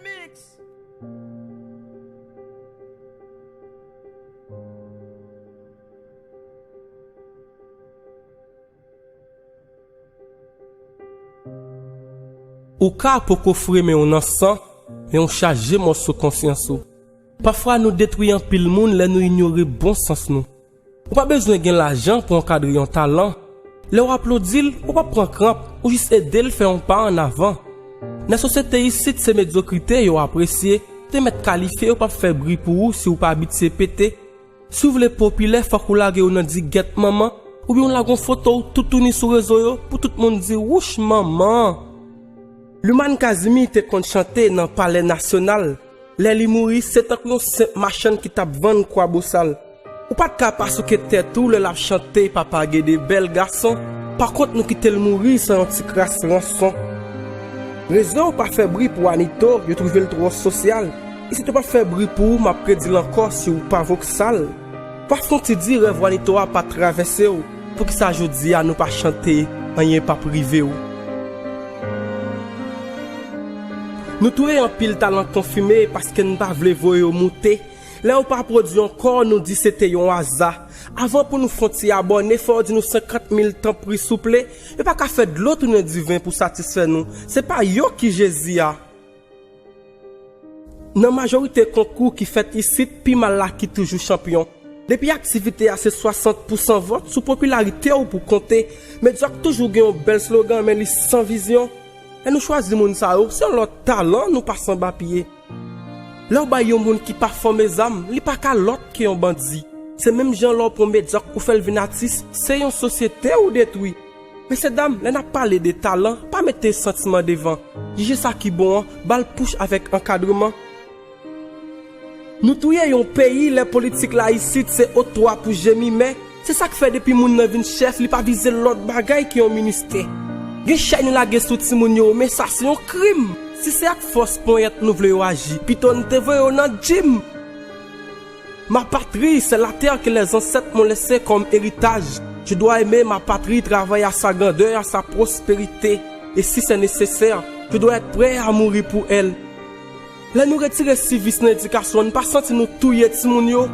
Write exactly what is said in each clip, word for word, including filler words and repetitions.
Mix. Ou ka poko fre men w nan san, men w chaje mòso konsyans ou. Pafwa nou detwi anpil moun lè nou inyore bon sans nou. Ou pa bezwen gen lajan pou ankadre yon talan. Lè w aplodi l, ou p ap pran kranp, ou jis ede l fè yon pa ann avan. Nan sosyete isit, se medyokrite yo apresye, te mèt kalifye yo p ap fè bri pou ou si w pa abitye pete. Si w vle popilè, fòk ou lage yo nan digèt manman, oubyen w lage yon foto w toutouni sou rezo yo pou tout moun di, "Wouch manman!" Luman Kazimi te konn chante nan Palè Nasyonal. Lè li mouri, se tankou yon senp machann ki t ap vann kwabosal. Ou pa t ka pa souke tèt ou lè l ap chante papa gen de bèl gason. Pakont, nou kite l mouri san yon ti kras ranson. Rezo pa fè bri pou Anito, yo twouve l twò sosyal. Isit yo p ap fè bri pou ou, m ap redi l ankò, si w pa voksal. Pa fè yon ti di rèv Anito a pa travèse w. Poukisa jodi a nou pa chante anyen p ap rive w? Nou touye anpil talan konfime paske n pa vle voye yo moute. Lè yo pa pwodui ankò, nou di se te yon aza. Avan pou nou fè yon ti abòne, fò yo di nou senkant mil tanpri souple. Yo pa ka fè dlo tounen diven pou satisfè nou. Se pa yo ki Jezi a. Nan majorite konkou ki fèt isit, pi mal la ki toujou chanpyon. Depi aktivite a se swasant pousan vòt, sou popilarite w pou konte. Medyòk toujou gen yon bèl slogan, men li san vizyon. Lè nou chwazi moun sa yo, se yon lòt talan nou pase anba pye. Lè w bay yon moun ki pa fòme zam, li pa ka lòt ke yon bandi. Se menm jan lè w pran medyòk ou fè l vin atis, se yon sosyete ou detwi. Mesye dam, lè n ap pale de talan, pa mete santiman devan. Jije sa ki bon an, ba l pouch avèk ankadreman. Nou touye yon peyi lè politik la isit se otwa pou jemi, men se sa k fè depi moun nan vin chèf, li pa vize lòt bagay ke yon ministè. Gen chay nou lage sou timoun yo, men sa se yon krim. Si se ak fòs ponyèt nou vle yo aji, pito n te voye yo nan djim. Ma patrie, c'est la terre que les ancêtres m'ont laissée comme héritage. Je dois aimer ma patrie, travailler à sa grandeur, à sa prospérité. Et si c'est nécessaire, je dois être prêt à mourir pour elle. Lè nou retire sivis nan edikasyon, n pa santi nou touye timoun yo?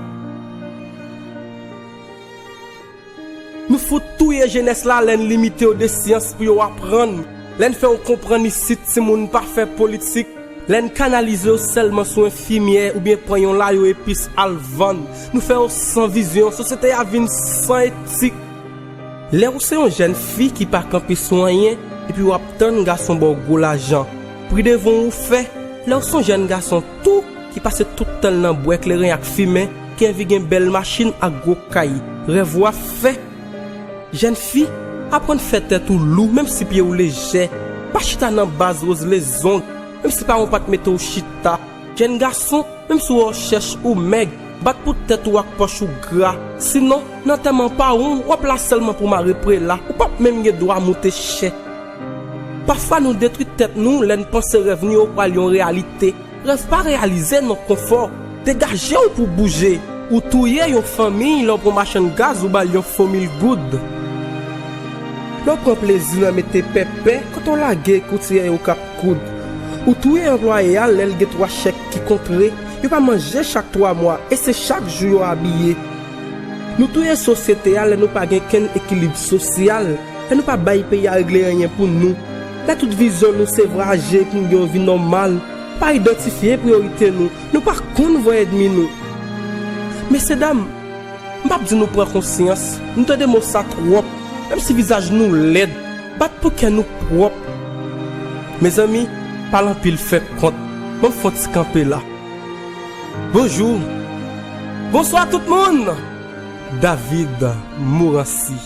Nou fout touye jenès la lè n limite yo de syans pou yo aprann. Lè n fè yo konprann isit timoun pa fè politik. Lè n kanalize yo sèlman sou enfimyè oubyen pran yon layo epis al vann. Nou fè yo san vizyon, sosyete a vin san etik. Lè ou se yon jèn fi ki pa kanpe sou anyen, epi w ap tann gason ba w gwo lajan, pri devan w ou fè. Lè ou se yon jèn gason tou ki pase tout tan l nan bwè kleren ak fimen, ki anvi gen bèl machin ak gwo kay, rèv ou ap fè. Jèn fi, aprann fè tèt ou lou, menm si pye w lejè. Pa chita nan baz woz lezong, menm si paran w pa t mete w chita. Jèn gason, menm si w wè w chèch ou mèg, bat pou tèt ou ak pòch ou gra. Sinon, nan antèman paran w, w ap la sèlman pou mare prela, ou p ap menm gen dwa moute chè. Pafwa nou detwi tèt nou lè n panse rèv nou yo pral yon reyalite. Rèv pa reyalize nan konfò. Degaje w pou bouje. Ou touye yon fanmi lè w pran machann gaz ou ba l yon fo mil goud. Lè w pran plezi nan mete pèpè, kote w lage koutiyè yo k ap koud. Ou touye anplwaye a lè l gen twa chèk ki kontre. Yo pa manje chak twa mwa e se chak jou yo abiye. Nou touye sosyete a lè nou pa gen kenn ekilib sosyal, lè nou pa bay peyi a regle anyen pou nou. Lè tout vizyon nou se vwaje pou n gen yon vi nòmal, pa idantifye priyorite nou, nou pa konn vwè ènmi nou. Mesye dam, m p ap di nou pran konsyans, nou tande mo sa twòp, menm si vizaj nou lèd, bat pou kè nou pwòp. Mezanmi, pale anpil fè kont, ban m fè yon ti kanpe la. Bonjou. Bonswa tout moun. David Morancy.